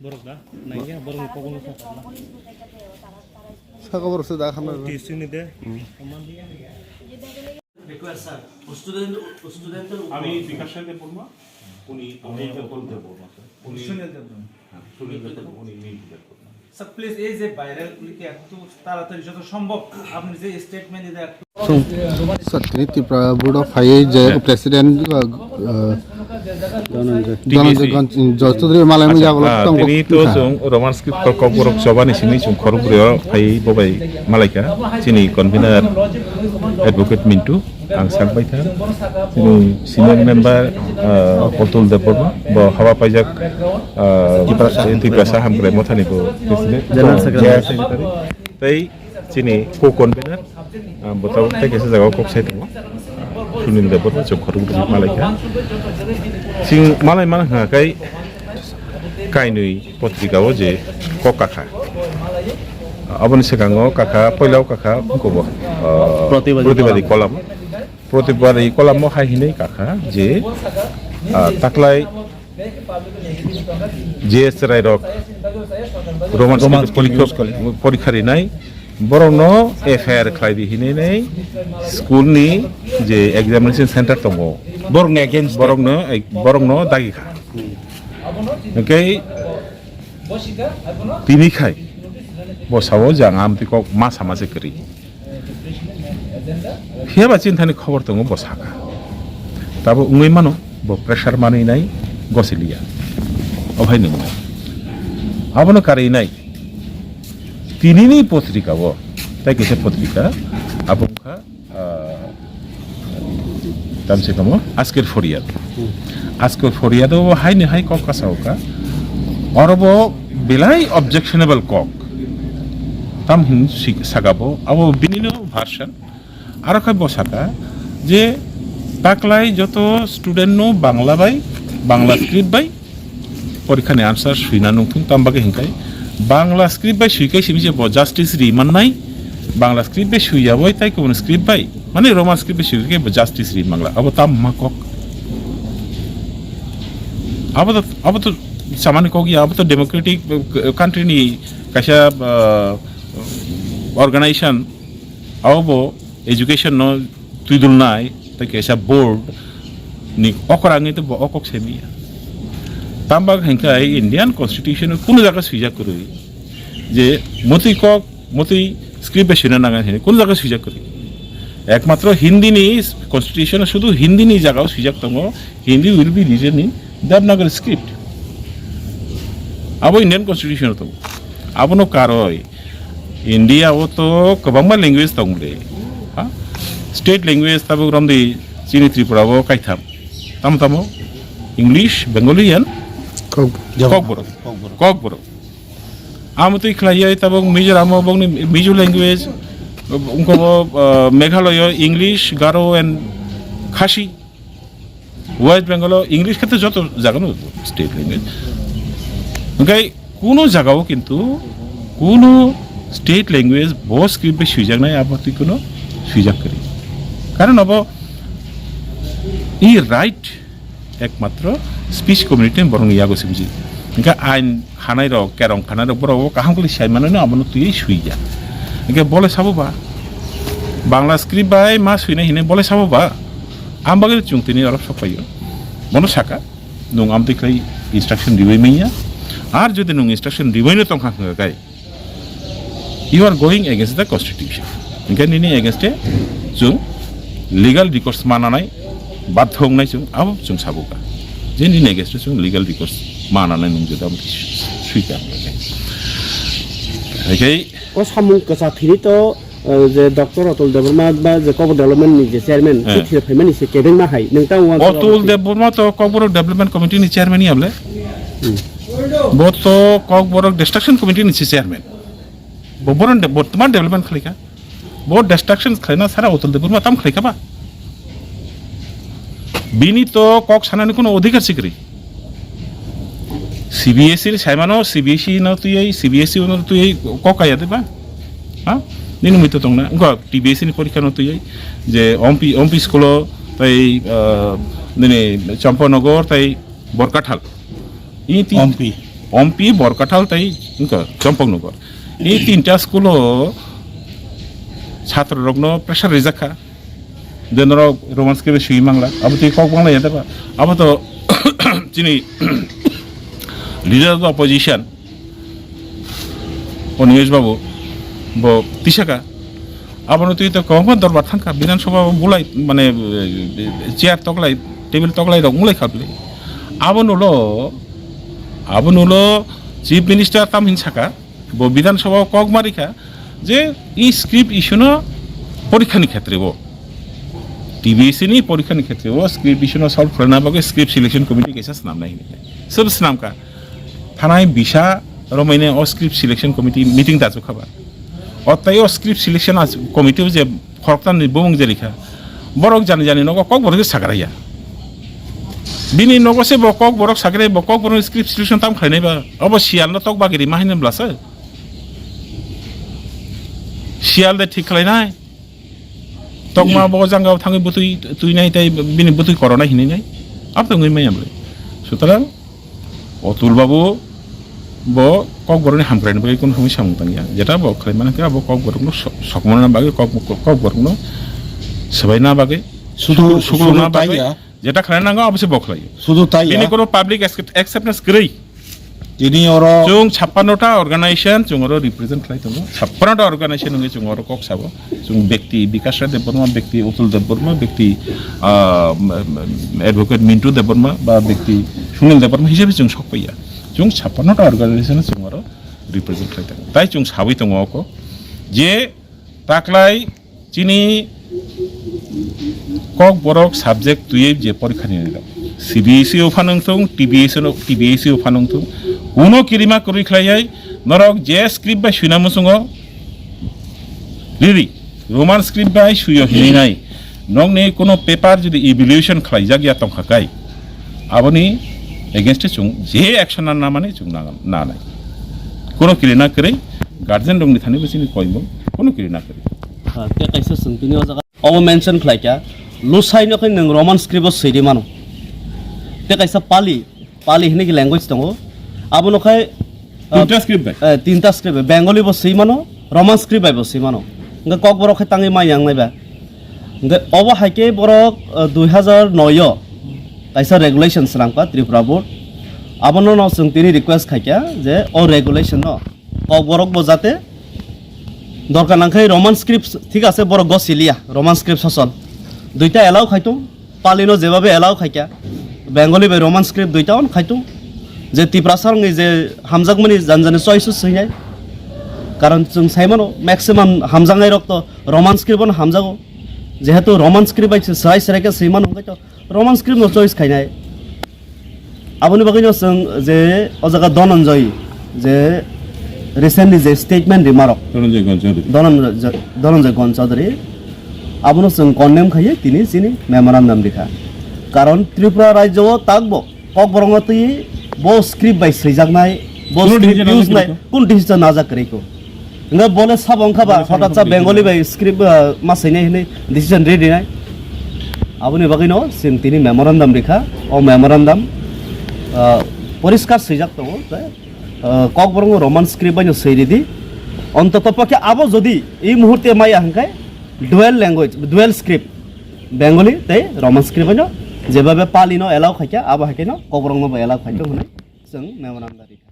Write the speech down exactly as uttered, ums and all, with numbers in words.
Borok da, nangya, borok ni kokno sa. Saka borok se da khana. T C ni de. Request, sir. Student, student আমি বিকাশ চন্দ্র বর্মা, উনি, উনি অতুল দেব বর্মা, স্যার। উনি, সুনীল দেব বর্মা। হ্যাঁ, সুনীল দেব বর্মা, উনি main leader করবেন। Sir, please, এই যে ভাইরাল লিখে একটু তাড়াতাড়ি যত সম্ভব আপনি যে স্টেটমেন্ট এটা একটু Sir, tini Tripura Board of High je President, uh, uh, Dhananjay Dhananjay Ghosh, Joy Chaudhary malai mung yago Ah, tong tini to kha. Chwng Roman script kok, kokborok chobani simi chwng khorokbrwi o phai bo bai malaikha chini convener Advocate Mintu, ang sak bai kha. Chini senior member, ah, Otul Debbarma, bo hawa paijak, ah, Tiprasa Hamkrai Mothani bo president. General Secretary. General Secretary. Tei chini co-convener, ah, bo tabuk tei kaisa jagao kok sai tongo. Sunil Debbarma chwng khorokbrwi malai kha. Chwng malai mana hwnka khe kainwi potrika o je kok kakha. Aboni swkango kakha, poila o kakha, wngkha bo, ah, Pratibadi Pratibadi Kolam. Kolam. Pratibadi Kolam o hai hinwi kakha je, ah, taklai je chwrairok Roman Roman script porikha, porikha rinai, borokno F I R khlai di hinwi nai school ni je examination center tongo. Borokni against borokno, borokno dagi kha. Hwnkhe tini khai bo sao je ang amtwi kok ma sama se kwrwi. Phiya ba chini thani khobor tongo bo saka. Tabo wngwi mano bo pressure manwi nai gosiliya. Ophai nwngnai. Abono karwi nai. Tinini potrika bo tai kaisa potrika abo wngkha, ah, tamse kamo Ajker Phoriyad. Ajker Phoriyad o haino hai kok kasao ka. Oro bo belai objectionable kok. Tam hin sik-, saka bo abo binino version. Aro khe bo saka je taklai joto student no Bangla bai, Bangla script bai porikha ni answer swina nungthung, tam bagwi hinkai Bangla script bai swikai simi je bo justice ri mannai, Bangla script bai swiya bai tai kubun script bai, mane Roman script bai swikai bo justice ri mangla, abo tam ma kok. Abo to, abo to samani kok ya, abo to democratic, uh, country ni kaisa, uh, organization. Abo bo education no twidulnai tei kaisa board ni okra wngwi tei bo o kok semiya. Tamba hinkhe Indian Constitution o kunu jaga swijak kwrwi je motwi kok, motwi script bai swina nang hinwi kunu jaga swijak kwrwi. Ekmatro Hindi ni Constitution o sudu Hindi ni jaga o swijak tongo, Hindi will be written in Devanagari script. Abo Indian Constitution o tongo. Abono karwi India o to kwbangma language tong le. Ha? State language tabuk romdi chini Tripura o kaitham. Tamo tamo English, Bengali and Kok-, Kokborok. Kokborok. Kokborok. Amo twi khlai yai tabuk Mizoram o bokni Mizo language, wngkha bo, uh, Meghalaya o English, Garo and Khasi. West Bengal o English khe to joto jaga no state language. Hwnkhe kuno jaga o kintu kuno state language bo script bai swijaknai abo twi kuno swijak kwrwi. Karon abo i right ekmatro speech community borokni yago se buji. Hwnkhe ain khanai rok, kerong khanai rok, borok o kaham khe sai mano, abono twi swi ya. Hwnkhe bole sabo ba, Bangla script bai ma swinai hinwi bole sabo ba, am bagwi chwng tini oro sok paio. Bono saka, nwng amtwi khlai instruction riwi manya. Ar jodi nwng instruction riwi no tongkha hwnkhe kai, you are going against the constitution. Hwnkhe nini against e chwng legal recourse mananai bathong nai chwng, abo chwng sabuka. Je nini against e chwng legal recourse mananai nwng jodi abo swi kha hwnkhe. Hwnkhe o samung kwchak thini to, eh, je Doctor Atul Debbarma ba je Kokborok Development ni je chairman, eh, se thira phaimani se kebengma hai. Nwng ta uansuk Atul Debbarma to Kokborok Development Committee ni chairman ya le? Hmm. Bo to Kokborok Destruction Committee ni se chairman. Bo boron de-, bortoman development khlaikha. Bo destruction khlaina sara Atul Debbarma tam khlaikha ba. Bini to kok sanani kuno odhikar sikri. C B S E ni saimano, C B S E no tuyai, C B S E no tuyai kok kaya de ba. Ha? Nini muito tongna. Engko T B S E ni porikha no tuyai. Je ompi, ompi school o tai, ah, nini Champanagar tai Borkathal. Ini ti- Ompi. Ompi, Borkathal tei wngkha Chompoknagar. Ei tinta school-o chhatrorokno pressure rijak kha. Je norok Roman script bai swiwi mangla. Abo twi kok manglaiya da ba? Abo to chini leader of the opposition, Onimesh Babu, bo tisaka. Abono twi to kwbangma dorbar thangkha, Bidhan Sabha bulai, mane, eh, chair toklai, table toklai rok wnglaikha bwle. Abono ulo, abono ulo Chief Minister tam hin saka, bo Bidhan Sabha o kok marikha je e script issue no porikha ni khetre o, T B S C ni porikha ni khetre o script issue no solve khlaina bagwi script selection committee kaisa swnamnai hinwi. Sob swnamkha. Thanai bisa romwi nai o script selection committee meeting dachuk kha ba. O tai o script selection as-, committee o je khoroktham ni bumung je rikha, borok jani jani nogo Kokborok se sagraya. Bini nogo se bo Kokborok sagrai, bo Kokborok script selection tam khlainai ba. Obo Sial no tok bagiri ma hinwi bwlasa. Sial de thik khlainai. Tokma bo jangao thangwi bwtwi twinai tei bini bwtwi koronai hinwi nai. Abo wngwi maya bwle. Sutarang Otul Babu bo Kokborokni hamkraini bagwi kunu hamwi samung tangya. Jeta bo khlai mano khe abo Kokborokno so-, sokmana bagwi, Kok-, Kokborokno swbaina bagwi, Sudu, sudu, sudu sukuna bagwi. Taiya. Jeta khlai nango abo se bo khlai. Sudu taiya. Bini kono public accept-, acceptance kwrwi. Tini oro chwng chappanno ta organization chwng oro represent khlai tongo. Chappanno ta organization wngwi chwng oro kok sabo. Chwng bekti Bikash Rai Debbarma, bekti Utul Debbarma, bekti, ah, m-, m-, advocate Mintu Debbarma ba bekti Sunil Debbarma hisabe chwng sok paiya. Chwng chappanno ta organization chwng oro represent khlai tongo. Tai chwng sawi tongo oko je taklai chini Kokborok subject twiwi je porikha ni rok, C B S E o phanang thung, T B S E no, T B S E o phanang thung, kuno kirima kwrwi khlaiwi norok je script bai swina muchungo riri, Roman script bai swiyo hinwi nai, nokni kuno paper jodi evaluation khlaijak ya tongkha kai, aboni against o chwng je action na namani chwng na, nanai. Kuno kirina kwrwi, guardian rokni thani bo chini koimung, kuno kirina kwrwi. Ha, tei kaisa swng tini o jaga obo mention khlai kha, Lusai no khe nwng Roman script o swi ri mano. Tei kaisa Pali, Pali hinwi khe language tongo. Abono khai, ah, tinta script bai? Eh, tinta script bai. Bengali bo swi mano, Roman script bai bo swi mano. Hwnkhe Kokborok khai tangwi ma yang nai ba. Hwnkhe obo hai khe borok, ah, dui hazar noi o kaisa regulation swnam kha Tripura Board. Abono no chwng tini request khai kha je o regulation no Kokborok bo jate dorkar nang khe Roman script, thik ase, borok go siliya, Roman script sosol. Duita allow khai tung, Pali no jebabe allow khai kha, Bengali bai Roman script duita on khai tung. Je Tiprasa rokni je hamjakmani jan jani choice o swinai. Karon chwng sai mano, maximum hamjaknai rok to Roman script on hamjago. Jehetu Roman script bai se srai srai khe swi mano, hwnkhe to Roman script no choice khainai. Aboni bagwi no chwng je o jaga Dhananjay je recently je statement rimarok Dhananjay Gon Chaudhary. Dhananjay, Dhananjay Gon Chaudhary, abono chwng condemn khaiwi tini chini memorandum rikha. Karon Tripura rajyo o takbo Kokborok no twi bo script bai swijaknai, bo Kuno script decision use najak nai, kwrwi kho? Kun decision najak kwrwi kho? Hwnkhe bole sabo wngkha ba, bole sabo hotat sa wngkha Bengali bai script, ah, ma swinai hinwi decision ri rinai. Aboni bagwi no chwng tini memorandum rikha. O memorandum, ah, poriskar swijak tongo je, ah, Kokborok no Roman script bai no swi ridi. Ontoto pokhe abo jodi ei muhurte maya hwnkhe dual language, dual script, Bengali tei Roman script bai no jebabe Pali no allow khaikha, abo hai khe no Kokborok no bo allow khaikha hwnwi chwng memorandum rikha.